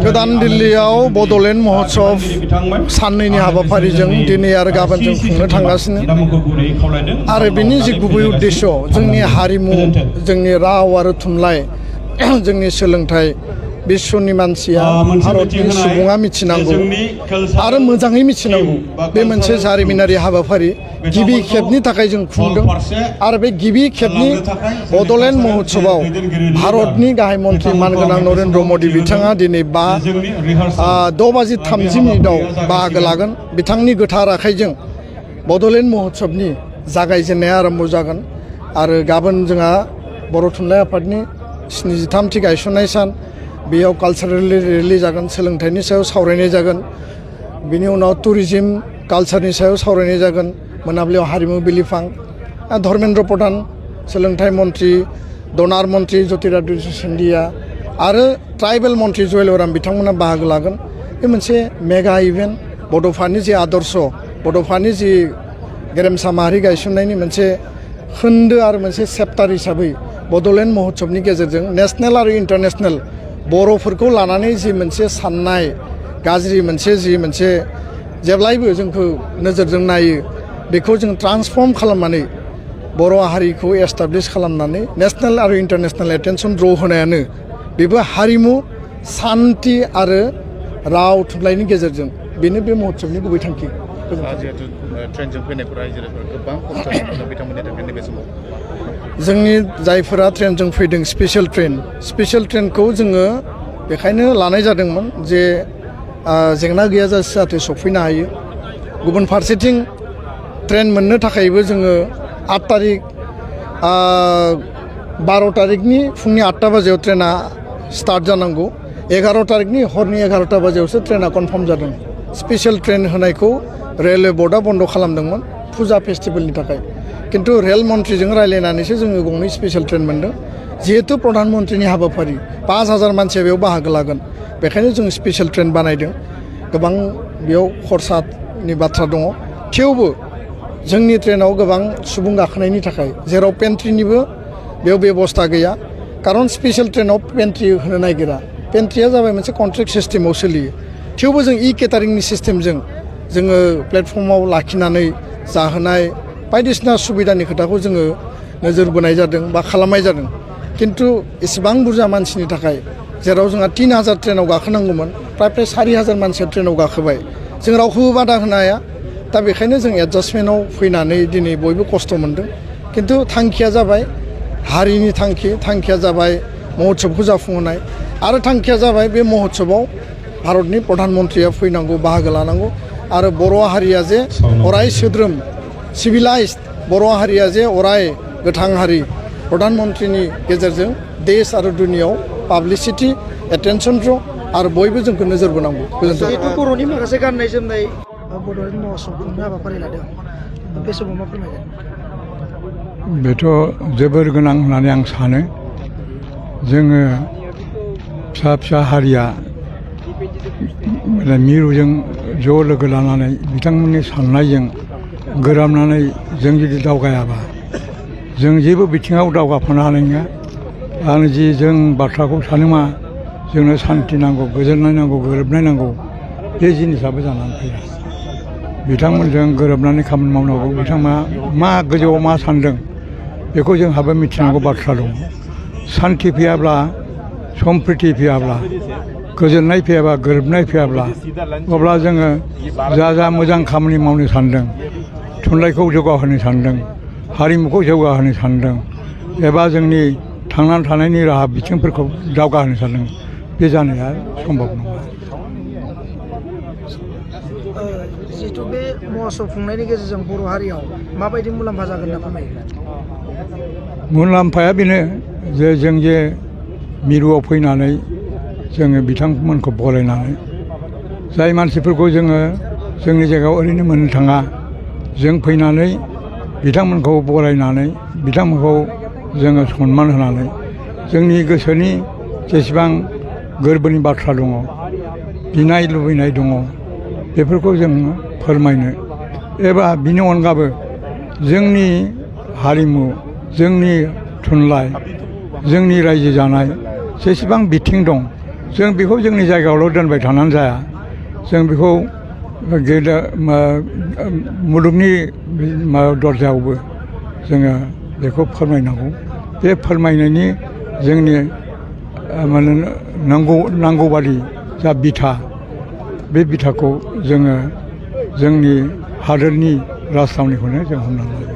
गोदान दिल्लीयाव बड'लेण्ड महत्सव साननैनि हाबाफारिजों दिनै आरो गाबोन जों खुंनो थांगासिनो आरो बेनि जि गुबै उद्देश्य जोंनि हारिमु जोंनि राव आरो थुनलाइ जोंनि सोलोंथाइ विश्वनि मानसिया भारतनि सुबुङा मिथिनांगौ आरो मोजाङै मिथिनांगौ बे मोनसे जारिमिनारि हाबाफारि गिबि खेबनि थाखाय जों खुंदों आरो बे गिबि खेबनि बड'लेण्ड महत्सवआव भारतनि गाहाय मन्त्रि मानगोनां नरेन्द्र मदि बिथाङा दिनै 6:30 बाहागो लागोन। बिथांनि गोथार आखाइजों बड'लेण्ड महत्सवनि जागायजेननाया आरम्भ जागोन आरो गाबोन जोंहा बर' थुनलाइ आफादनि 73थि गायसननाय सान बेयाव कालचारेल रेलि जागोन, सोलोंथाइनि सायाव सावरायनाय जागोन, बिनि उनाव टुरिज्म कालचारनि सायाव सावरायनाय जागोन, मोनाबिलियाव हारिमु बिलिफां, धर्मेन्द्र प्रधान सोलोंथाइ मन्त्रि, डनार मन्त्रि ज्योतिरादित्य सिन्धिया आरो ट्राइबेल मन्त्रि जुवेल ओराम बिथांमोना बाहागो लागोन। बे मोनसे मेगा इभेन्ट बड'फानि जि आदर्श बड'फानि जि गेरेमसा माहारि गायसननायनि मोनसे खोन्दो आरो मोनसे चेप्टार हिसाबै बड'लेण्ड महत्सवनि गेजेरजों नेशनेल आरो इन्टारनेशनेल बर'फोरखौ लानानै जि मोनसे साननाय गाज्रि मोनसे जेब्लायबो जोंखौ नोजोरजों नायो बेखौ जों ट्रान्सफर्म खालामनानै बर' हारिखौ एस्टाब्लिश खालामनानै नेशनेल आरो इन्टारनेशनेल एटेनसन द्र होनायानो बेबो हारिमु सान्थि आरो राव थुनलाइनि गेजेरजों बेनो बे महत्सवनि गुबै थांखि। जोंनि जायफोरा ट्रेनजों फैदों स्पेशल ट्रेनखौ जोङो बेखायनो लानाय जादोंमोन जे जेंना गैयाजासे जाहाथे सफैनो हायो। गुबुन फारसेथिं ट्रेन मोननो थाखायबो जोङो 8 तारिख 12 तारिखनि फुंनि 8टा बाजियाव ट्रेना स्टार्ट जानांगौ, 11 तारिखनि हरनि 11टा बाजियावसो ट्रेना कनफार्म जादों। स्पेशल ट्रेन होनायखौ रेलवे बर्डआ बन्द खालामदोंमोन फुजा फेस्टिभेलनि थाखाय, किन्तु रेल मन्थ्रिजों रायलायनानैसो जोङो गंनै स्पेशल ट्रेन मोन्दों। जिहेतु प्रधान मन्त्रिनि हाबाफारि 5000 मानसिया बेयाव बाहागो लागोन, बेखायनो जों स्पेशल ट्रेन बानायदों। गोबां बेयाव खरसानि बाथ्रा दङ, थेवबो जोंनि ट्रेनाव गोबां सुबुं गाखोनायनि थाखाय जेराव पेन्ट्रिनिबो बेयाव बेबस्था गैया, खारन स्पेशल ट्रेनाव पेन्ट्रि होनो नागिरा। पेन्ट्रिया जाबाय मोनसे कन्ट्रेक्ट सिस्टेमाव सोलियो, थेवबो जों केटारिंनि सिस्टेमजों जोङो प्लेटफर्माव लाखिनानै जाहोनाय बायदिसिना सुबिदानि खोथाखौ जोङो नोजोर बोनाय जादों बा खालामनाय जादों। किन्तु इसेबां बुरजा मानसिनि थाखाय जेराव जोंहा 3000 ट्रेनाव गाखोनांगौमोन, प्राय 4000 मानसिया ट्रेनाव गाखोबाय, जों रावखौबो बादा होनो हाया। दा बेखायनो जों एडजास्टमेन्टआव फैनानै दिनै बयबो खस्थ' मोन्दों। किन्तु थांखिया जाबाय हारिनि थांखिया जाबाय महत्सबखौ जाफुंहोनाय आरो थांखिया जाबाय बे महत्सबआव भारतनि प्रधान मन्त्रिया फैनांगौ, बाहागो लानांगौ आरो बर' हारिया जे अराय सोद्रोम सिभिलाइज्ड बर' हारिया जे अराय गोथां हारि प्रधान मन्त्रिनि गेजेरजों देश आरो दुनियाव पाब्लिसिटि एटेनसन द्र आरो बयबो जोंखौ नोजोर बोनांगौ। जिहेतु बर'नि माखासे गाननाय जोमनाय बड'लेण्ड महत्सव खुंनो हाबाफारि लादों, बे समाव मा फोरमायगोन? बेथ' जोबोर गोनां होननानै आं सानो। जोङो फिसा हारिया मिरुजों ज' लोगो लानानै बिथांमोननि साननायजों गोरोबनानै जों जुदि दावगायाबा जों जेबो बिथिङाव दावगाफानो हानाय नङा। आं जों बाथ्राखौ सानोमा जोंनो सान्थि नांगौ, गोजोननाय नांगौ, गोरोबनाय नांगौ, बे जिनिसाबो जानानै फैया। बिथांमोनजों गोरोबनानै खामानि मावनांगौ। बिथांमोना मा गोजौआव मा सानदों बेखौ जोंहाबो मिथिनांगौ बाथ्रा दङ। सान्थि फैयाब्ला, सम्प्रिति फैयाब्ला, गोजोननाय फैयाब्ला, गोरोबनाय फैयाब्ला अब्ला जोङो जा मोजां खामानि मावनो सानदों, थुनलाइखौ जौगाहोनो सानदों, हारिमुखौ जौगाहोनो सानदों एबा जोंनि थांनानै थानायनि राहा बिथिंफोरखौ दावगाहोनो सानदों, बे जानाया सम्भब नङा। जिहेतु बे महत्सव खुंनायनि गेजेरजों बर' हारियाव माबायदि मुलाम्फा जागोन होनना फोरमायो? मुलाम्फाया बेनो जे जों जे मिरुआव फैनानै जोङो बिथांमोनखौ बरायनानै जाय मानसिफोरखौ जोङो जोंनि जायगायाव ओरैनो मोननो थाङा, जों फैनानै बिथांमोनखौ बरायनानै बिथांमोनखौ जोङो सनमान होनानै जोंनि गोसोनि जेसेबां गोरबोनि बाथ्रा दङ, बिनाय लुबैनाय दङ, बेफोरखौ जों फोरमायनो एबा बिनि अनगाबो जोंनि हारिमु, जोंनि थुनलाइ जोंनि रायजो जानाय जेसेबां बिथिं दं जों बेखौ जोंनि जायगायावल' दोनबाय थानानै जाया जों बेखौ मुलुगनि दरजायावबो जोङो बेखौ फोरमायनांगौ बे फोरमायनायनि जोंनि माने नांगौ बादि जा बिथा बे बिथाखौ जोङो जोंनि हादोरनि राजथावनिखौनो जों हमनानै लायो।